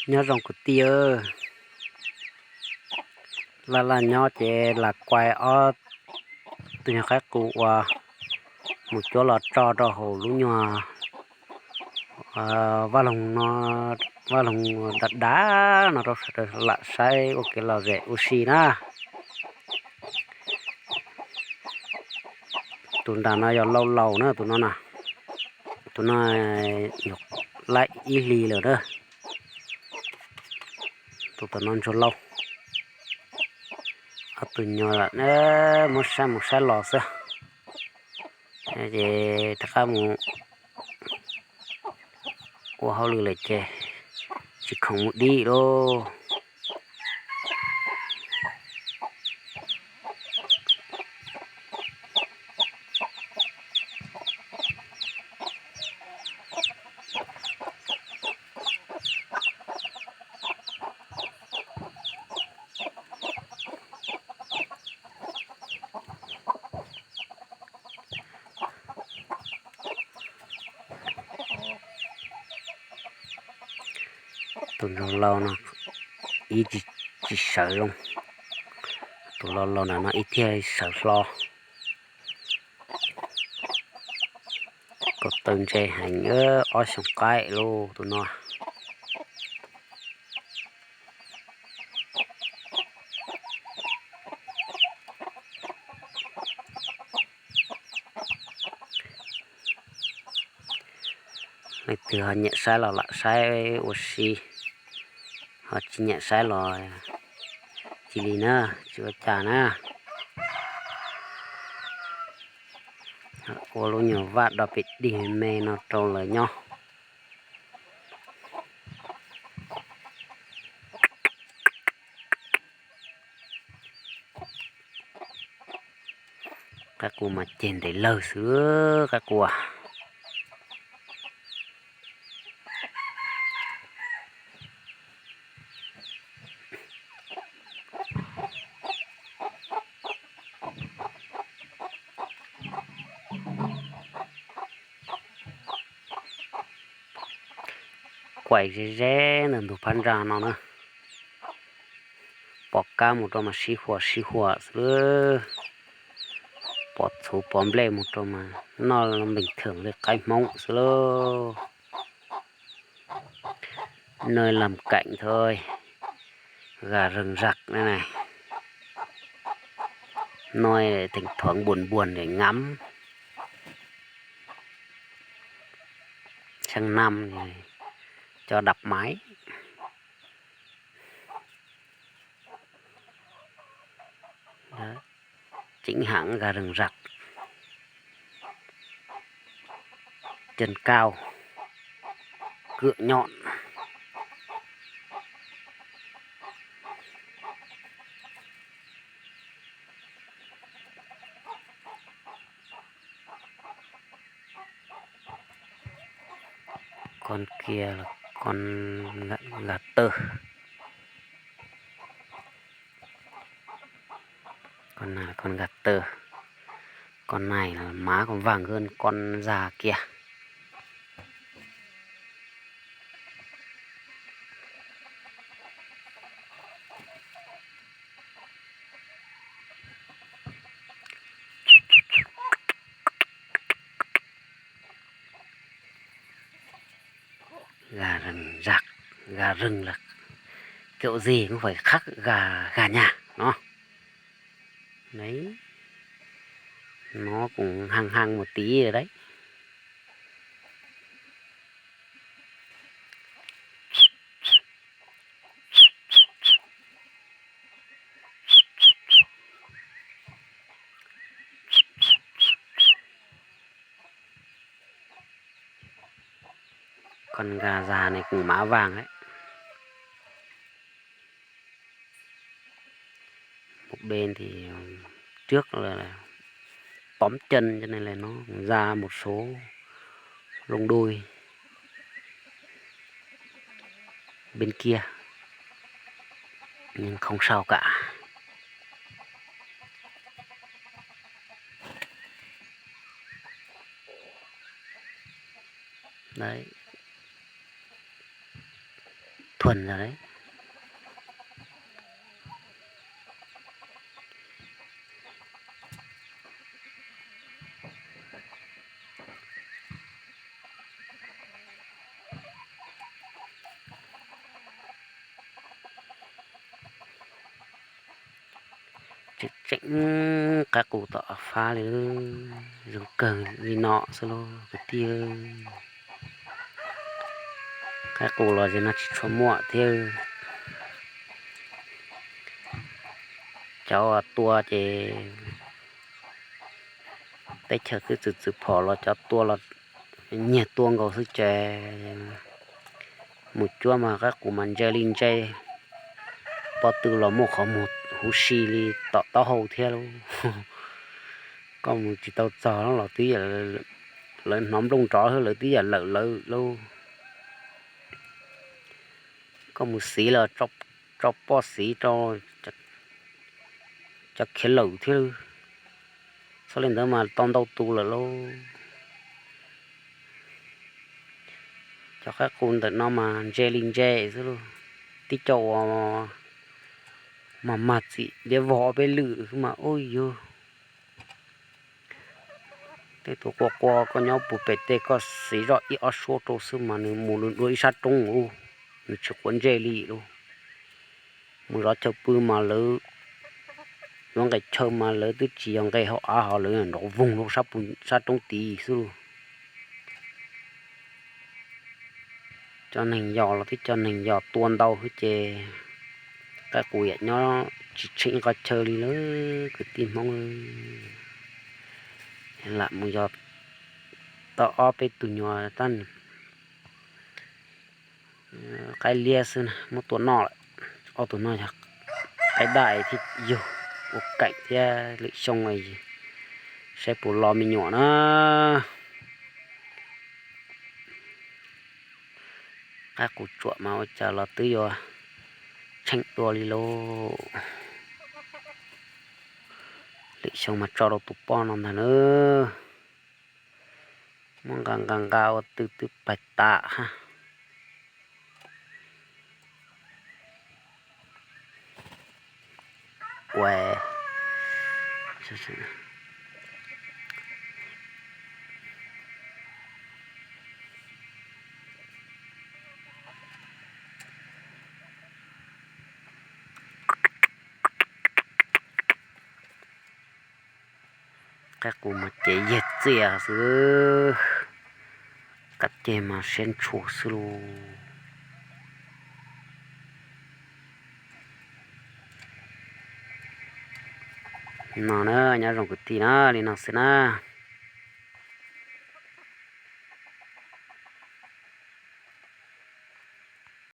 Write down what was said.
Nyob zoo kwv tij, laj laj nyob ces lam kuaib ob tug nyuag qaib qus uas mus cuab los tso rau hauv lub nyuag vaj loog no, vaj loog dav dav no rau sawv daws lam saib ua kev lom zem ua si na. Tus nram no yog lauj laus na, tus no na, tus no nyuam qhuav ib hlis lawm na. Tus tom no ntsuag lauj, ob tug nyuag muab saib mus saib los xwb. Ces rov qab mus ua hauj lwm lawm ces tsis khoom mus dib lauj. Tus ntsuag laus no ib tsis sawv loo, tus laus laus ntawm no ib thiaj sawv hlo. Ko taw ntse heev, ob xyoos qaib lauj tus no. Leej twg ho nyiam saib los lam saib ua si, ho tsis nyiam saib los cia li na, tsis ua cas na. Ua lub nyuag vaj do pem dig me no rau lawv nyob. Qaib qus mas ceg ntev lawg xwb, qaib qus. Kuaim ze ze ntawm ntug phab ntsa no na. Pov kab mus rau mas sib huam sib huam xwb lauj. Pov txhuv pov nplej mus rau mas noj npees thwm li qaib Hmoob xwb lauj. Nơi làm cảnh thôi, gà rừng rặc đây này. Nói thỉnh thoảng buồn buồn để ngắm. Sang năm thì cho đập máy. Đó. Chính hãng gà rừng rặc. Chân cao, cựa nhọn. Con kia là con gà, gà tơ. Con này là con gà tơ. Con này là má còn vàng hơn con già kia. Gà rừng rặc, gà rừng là kiểu gì cũng phải khác gà, gà nhà nó. Đấy. Nó cũng hăng hăng một tí rồi đấy. Con gà già này cũng má vàng đấy. Một bên thì trước là tóm chân cho nên là nó cũng ra một số lông đuôi bên kia, nhưng không sao cả. Thuag ntag lauj. Tseem tseem qaib qus tom fab li, zoo kawg li no xwb lauj kwv tij. Qaib qus los ces no tsis tshua muaj thiab. Cov tua ces teb chaws twb txwm txwm phom los cov tua los nyiag tua nkaus xwb ces mus cuab mas qaib qus mas ntse li ntse, pob tw los muaj qhov muag huv si li tom taub hau thiab lauj. Koj mus tsis tau txog los twb yam, lawv hnov nplooj nrov xwb lawv twb yam lawm lawv lauj. Koj mus xiv los tso poj xiv rau cov khiav lawm thiab. Txhob li ntawd mas tau ntau tus lawm lauj. Cov qaib qus ntawm no mas ntse li ntse xwb lauj. Tib co uas mag mag txim liab vog ob peb lwm xwb mas ub yug. Tej tus qua qua koj nyob puag pem tej koj xiv zoj ib ob suab rau xwb mas nws mus dua ib sab roob ub, nws tsis quav ntsej li lauj. Mus zov chaw pw mas lawv yuav nqes chaw mas lawv twb tsis yog nqes hauv av ho lawv nrov voog rau sab roob tid xwb lauj. Cov neeg yos los twb cov neeg yos tua ntau xwb ces qaib qus yam nyob tsis tsheej ib qhov chaw li lawm kwv tij Hmoob. Lam mus yos tau ob peb tug nyuam tab qaib liab xwb na muab tua noj lawm. Ob tug no yog qaib daj thiab yug ua kaim thiab lwm xyoo saib puas lo me nyuam na. Qaib qus tsuam mas ua cas los twb yuav tsheej dua li lauj. Lwm xyoo mas tso rau tus poj no ntag na. Muab nqa nqa nqa ua tw twb pais tas hab. Qaib qus mas cev yag txias xwb, qab ceg mas siab ntshua xwb lauj. No na, nyob zoo kwv tij na, li no xwb na.